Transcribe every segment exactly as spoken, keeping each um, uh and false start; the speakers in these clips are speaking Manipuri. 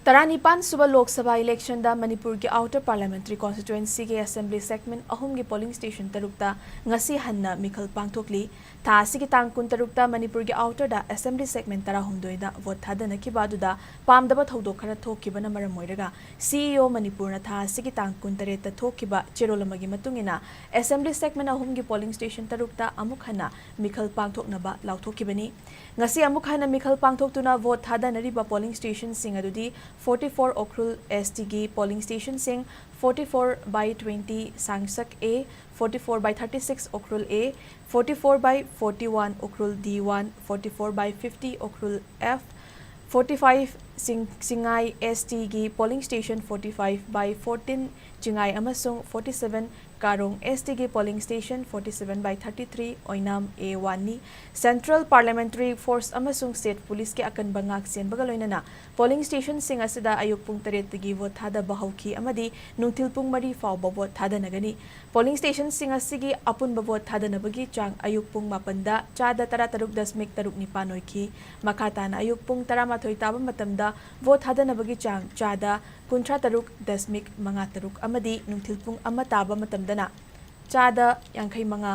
ꯇꯔꯥꯅꯤꯄꯥꯟ ꯁꯨꯕ ꯂꯣꯛ ꯁꯚꯥ ꯏꯂꯦꯛꯁꯟꯗ ꯃꯅꯤꯄꯨꯔꯒꯤ ꯑꯥꯎꯇꯔ ꯄꯥꯔꯂꯤꯌꯥꯃꯦꯟꯇꯔꯤ ꯀꯣꯟꯁꯇꯤꯇ꯭ꯋꯦꯟꯁꯤꯒꯤ ꯑꯦꯁꯦꯝꯕ꯭ꯂꯤ ꯁꯦꯒꯃꯦꯟꯠ ꯑꯍꯨꯝꯒꯤ ꯄꯣꯂꯤꯡ ꯁ꯭ꯇꯦꯁꯟ ꯇꯔꯨꯛꯇ ꯉꯁꯤ ꯍꯟꯅ ꯃꯤꯈꯜ ꯄꯥꯡꯊꯣꯛꯂꯤ꯫ ꯊꯥ ꯑꯁꯤꯒꯤ ꯇꯥꯡ ꯀꯨꯟꯇꯔꯨꯛꯇ ꯃꯅꯤꯄꯨꯔꯒꯤ ꯑꯥꯎꯇꯔꯗ ꯑꯦꯁꯦꯝꯕ꯭ꯂꯤ ꯁꯦꯒꯃꯦꯟꯠ ꯇꯔꯥꯍꯨꯝꯗꯣꯏꯗ ꯚꯣꯠ ꯊꯥꯗꯅꯈꯤꯕ ꯑꯗꯨꯗ ꯄꯥꯝꯗꯕ ꯊꯧꯗꯣꯛ ꯈꯔ ꯊꯣꯛꯈꯤꯕꯅ ꯃꯔꯝ ꯑꯣꯏꯔꯒ ꯁꯤ ꯏ ꯑꯣ ꯃꯅꯤꯄꯨꯔꯅ ꯊꯥ ꯑꯁꯤꯒꯤ ꯇꯥꯡ ꯀꯨꯟꯇꯔꯦꯠꯇ ꯊꯣꯛꯈꯤꯕ ꯆꯦꯔꯣꯜ ꯑꯃꯒꯤ ꯃꯇꯨꯡ ꯏꯟꯅ ꯑꯦꯁꯦꯝꯕ꯭ꯂꯤ ꯁꯦꯒꯃꯦꯟꯠ ꯑꯍꯨꯝꯒꯤ ꯄꯣꯂꯤꯡ ꯁ꯭ꯇꯦꯁꯟ ꯇꯔꯨꯛꯇ ꯑꯃꯨꯛ ꯍꯟꯅ ꯃꯤꯈꯜ ꯄꯥꯡꯊꯣꯛꯅꯕ ꯂꯥꯎꯊꯣꯛꯈꯤꯕꯅꯤ꯫ ꯉꯁꯤ ꯑꯃꯨꯛ ꯍꯟꯅ ꯃꯤꯈꯜ ꯄꯥꯡꯊꯣꯛꯇꯨꯅ ꯚꯣꯠ ꯊꯥꯗꯅꯔꯤꯕ ꯄꯣꯂꯤꯡ ꯁ꯭ꯇꯦꯁꯟꯁꯤꯡ ꯑꯗꯨꯗꯤ forty four ꯎꯈ꯭ꯔꯨꯜ ꯑꯦꯁ ꯇꯤꯒꯤ ꯄꯣꯂꯤꯡ ꯁ꯭ꯇꯦꯁꯟꯁꯤꯡ, forty four by twenty Sangshak A, forty four by thirty six Ukhrul A, forty four by forty one Ukhrul D one, forty four by fifty Ukhrul F, forty five ꯆꯤꯡ-, ꯆꯤꯡꯉꯥꯏ ꯑꯦꯁ ꯇꯤꯒꯤ polling station, forty five by fourteen Chingai ꯑꯃꯁꯨꯡ forty seven ꯀꯥꯔꯣꯡ ꯑꯦꯁ ꯇꯤꯒꯤ polling station, forty seven by thirty three ꯑꯣꯏꯅꯥꯝ ꯑꯦ ꯋꯥꯟꯅꯤ꯫ ꯁꯦꯟꯇ꯭ꯔꯦꯜ ꯄꯥꯔꯂꯤꯌꯥꯃꯦꯟꯇꯔꯤ ꯐꯣꯔꯁ ꯑꯃꯁꯨꯡ ꯁ꯭ꯇꯦꯠ ꯄꯨꯂꯤꯁꯀꯤ ꯑꯀꯟꯕ ꯉꯥꯛ ꯁꯦꯟꯕꯒ ꯂꯣꯏꯅꯅ ꯄꯣꯂꯤꯡ ꯁ꯭ꯇꯦꯁꯟꯁꯤꯡ ꯑꯁꯤꯗ ꯑꯌꯨꯛ ꯄꯨꯡ ꯇꯔꯦꯠꯇꯒꯤ ꯚꯣꯠ ꯊꯥꯗꯕ ꯍꯧꯈꯤ ꯑꯃꯗꯤ ꯅꯨꯡꯊꯤꯜ ꯄꯨꯡ ꯃꯔꯤ ꯐꯥꯎꯕ ꯚꯣꯠ ꯊꯥꯗꯅꯒꯅꯤ꯫ ꯄꯣꯂꯤꯡ ꯁ꯭ꯇꯦꯁꯟꯁꯤꯡ ꯑꯁꯤꯒꯤ ꯑꯄꯨꯟꯕ ꯚꯣꯠ ꯊꯥꯗꯅꯕꯒꯤ ꯆꯥꯡ ꯑꯌꯨꯛ ꯄꯨꯡ ꯃꯥꯄꯟꯗ ꯆꯥꯗ ꯇꯔꯥꯇꯔꯨꯛ ꯗꯁꯃꯤꯛ ꯇꯔꯨꯛ ꯅꯤꯄꯥꯟ ꯑꯣꯏꯈꯤ꯫ ꯃꯈꯥ ꯇꯥꯅ ꯑꯌꯨꯛ ꯄꯨꯡ ꯇꯔꯥꯃꯥꯊꯣꯏ ꯇꯥꯕ ꯃꯇꯝꯗ ꯚꯣꯠ ꯊꯥꯗꯅꯕꯒꯤ ꯆꯥꯡ ꯆꯥꯗ ꯀꯨꯟꯊ꯭ꯔꯥ ꯇꯔꯨꯛ ꯗꯁꯃꯤꯛ ꯃꯉꯥ ꯇꯔꯨꯛ ꯑꯃꯗꯤ ꯅꯨꯡꯊꯤꯜ ꯄꯨꯡ ꯑꯃ ꯇꯥꯕ ꯃꯇꯝꯗꯅ ꯆꯥꯗ ꯌꯥꯡꯈꯩ ꯃꯉꯥ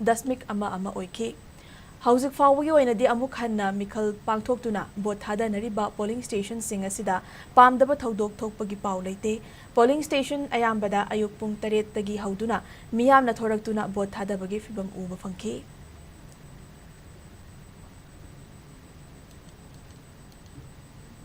ꯗꯁꯃꯤꯛ ꯑꯃ ꯑꯃ ꯑꯣꯏꯈꯤ꯫ ꯍꯧꯖꯤꯛ ꯐꯥꯎꯕꯒꯤ ꯑꯣꯏꯅꯗꯤ ꯑꯃꯨꯛ ꯍꯟꯅ ꯃꯤꯈꯜ ꯄꯥꯡꯊꯣꯛꯇꯨꯅ ꯚꯣꯠ ꯊꯥꯗꯅꯔꯤꯕ ꯄꯣꯂꯤꯡ ꯁ꯭ꯇꯦꯁꯟꯁꯤꯡ ꯑꯁꯤꯗ ꯄꯥꯝꯗꯕ ꯊꯧꯗꯣꯛ ꯊꯣꯛꯄꯒꯤ ꯄꯥꯎ ꯂꯩꯇꯦ꯫ ꯄꯣꯂꯤꯡ ꯁ꯭ꯇꯦꯁꯟ ꯑꯌꯥꯝꯕꯗ ꯑꯌꯨꯛ ꯄꯨꯡ ꯇꯔꯦꯠꯇꯒꯤ ꯍꯧꯗꯨꯅ ꯃꯤꯌꯥꯝꯅ ꯊꯣꯔꯛꯇꯨꯅ ꯚꯣꯠ ꯊꯥꯗꯕꯒꯤ ꯐꯤꯚꯝ ꯎꯕ ꯐꯪꯈꯤ꯫